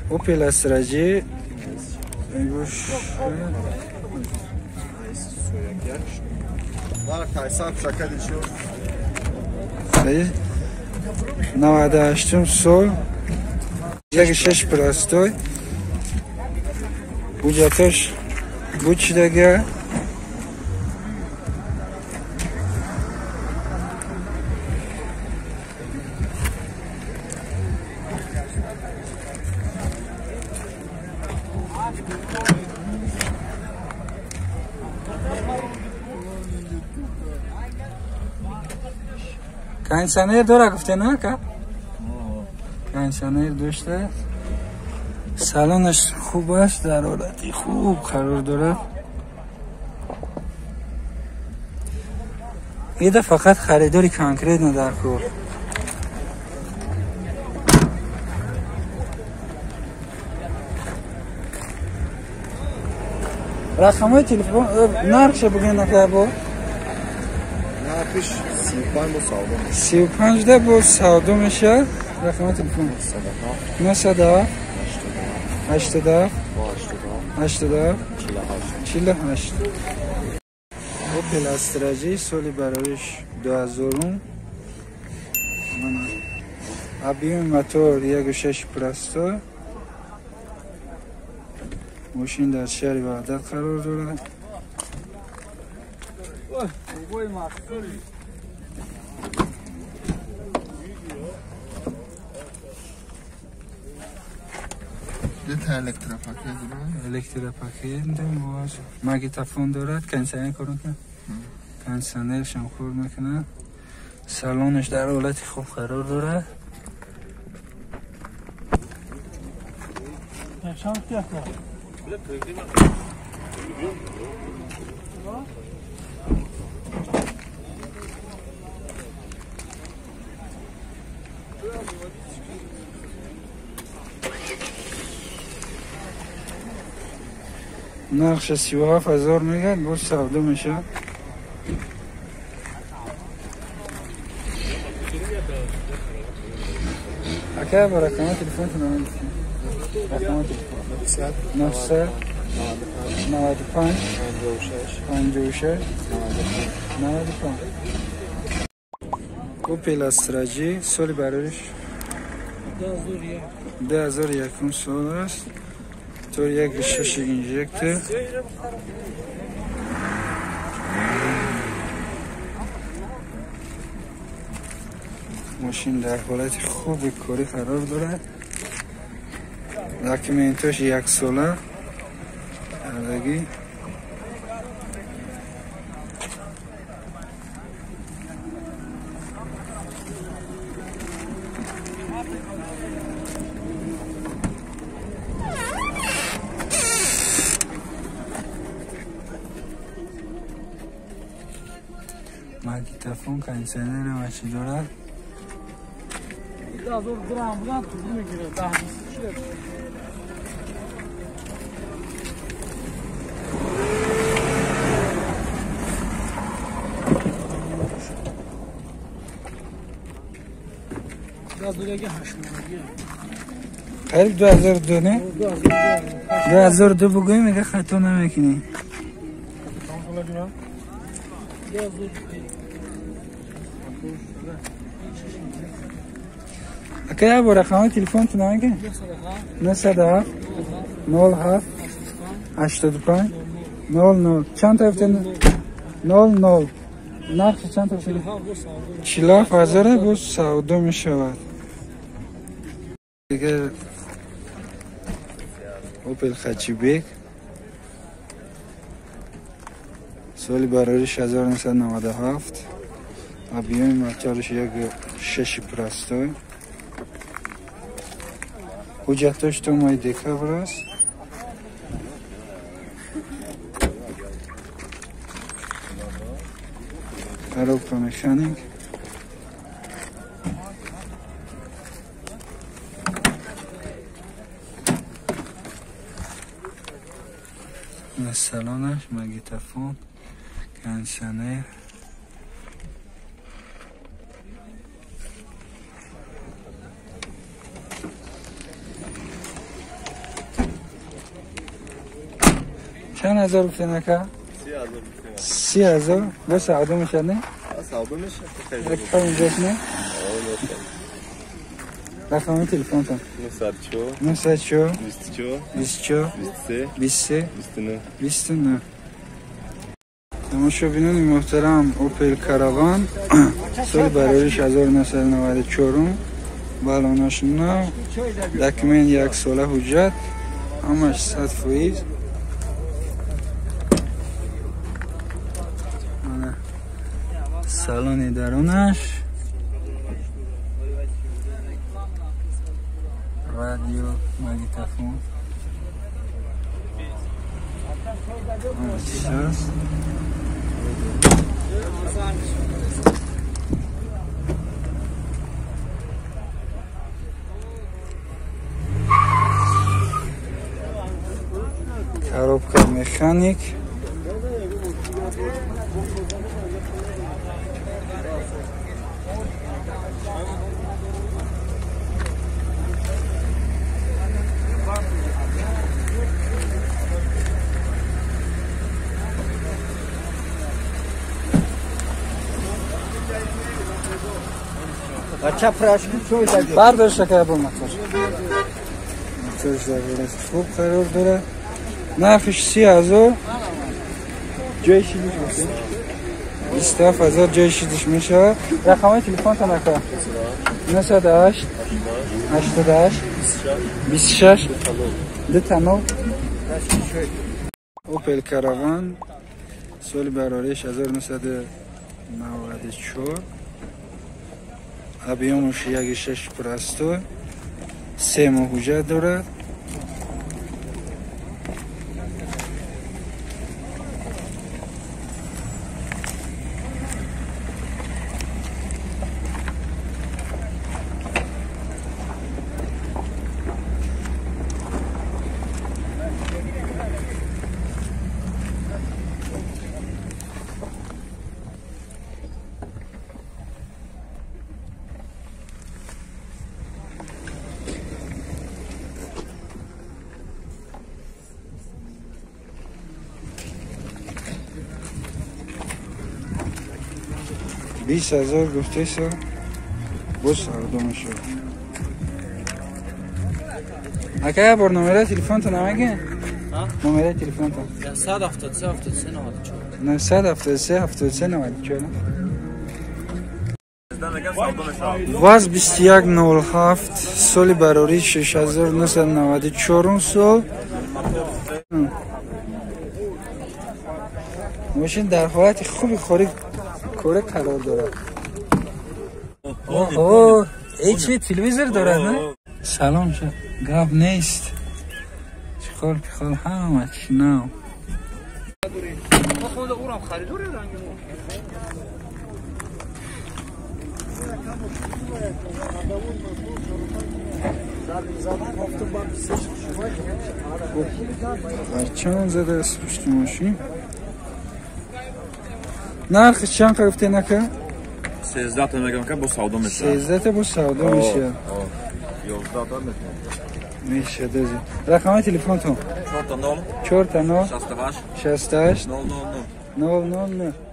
Opel Astra G صحیح 98 сол 1.6 простой ҳуҷҷаташ буд шидага. кондиционер дора гуфте на ка? кондиционер дошта. салонаш хуб аст, дар ҳолати хуб қарор дорад. ида фақат харидори конкретно дар кор. рақамҳои телефон нархша бигӯ нака бо? нархиш 35 бо савдо. 35 да бо савдо мешавад. рақами телефон 907 87 87 48. Opel Astra G соли бароиш 2000. Объем мотор 1.6 простой. мошин дар шаҳри Ваҳдат қарор дорад. электропакет электропакет боз магнитофон дорад, кондиционер кор мекунад, кондиционершам кор мекунад. салонаш дар ҳолати хуб қарор дорад. нархша 37,000 мегӯяд, боз савдо мешавад. ака ба рақами телефонтон намегуфтем? рақами телефон 995 56 95. Opel Astra G соли бароиш 2001 сол аст. Мотор 1.6 инжектор. мошин дар ҳолати хуби корӣ қарор дорад. документош як сола кардагӣ. магнитофон, кондиционер ва чӣ дорад. қариб 2002 не? 2002 бугӯем, мега хато намекунӣ. ака як бор рақамҳои телефонтон намегӯ? 907 07 85 00. Чанд та гуфтед? 00. нархи чанд та гуфтед? 47,000 боз савдо мешавад. дигар Opel Hatchback соли барориш 1997. объеми мотораш 1.6 простой. ҳуҷҷатош то моҳи декабр аст. коробка механик. салонаш магнитофон, кондиционер. چند هزار گفتین اکا؟ 30,000. بس سودا میشه نه؟ سودا میشه. یک تا اینجاست نه؟ رقم تلفنتون 904 904 24 24 23 23 29 29. تماشابینان محترم، اوپل کاراوان سال برایش 1994، بالوناش نو، دکمن یک ساله حجت، همش 100%. سالن درونش، رادیو، مگنتافون، همش. коробка механик. برداشت که با موتور در خوب قرار داره. نرخش 30,000، جای شیدش میشه 27,000 جای شیدش میشه. رقم تلفن تا نکن 908 88 26 29. اوپل کاراوان سال برارش 1994، объёмаш 1,6 простой، 3 ماه حجت دارد. بیست هزار گفته شد، باز سودا میشه. اکا بار نمره تلفن تو نمیگه؟ نمره تلفن تو 973 73 94 973 73 94. واز 2107 سال براری 6994 سال. ماشین در حالت خوبی خوری کوره قرار دارد. اوه ایچ تلویزیون دارد نه؟ سلام شد گپ نیست. چخال پخال همه چی نو. چند زده است پشت ماشین. نرخ چند گفتی نکه؟ 13 تا میگم که با سودا میشه. 13 تا با سودا میشه. 11 تا میشه. میشه. رقم تلفن تو 4 تا 0 4 تا 0 68 68 0 0 0 0.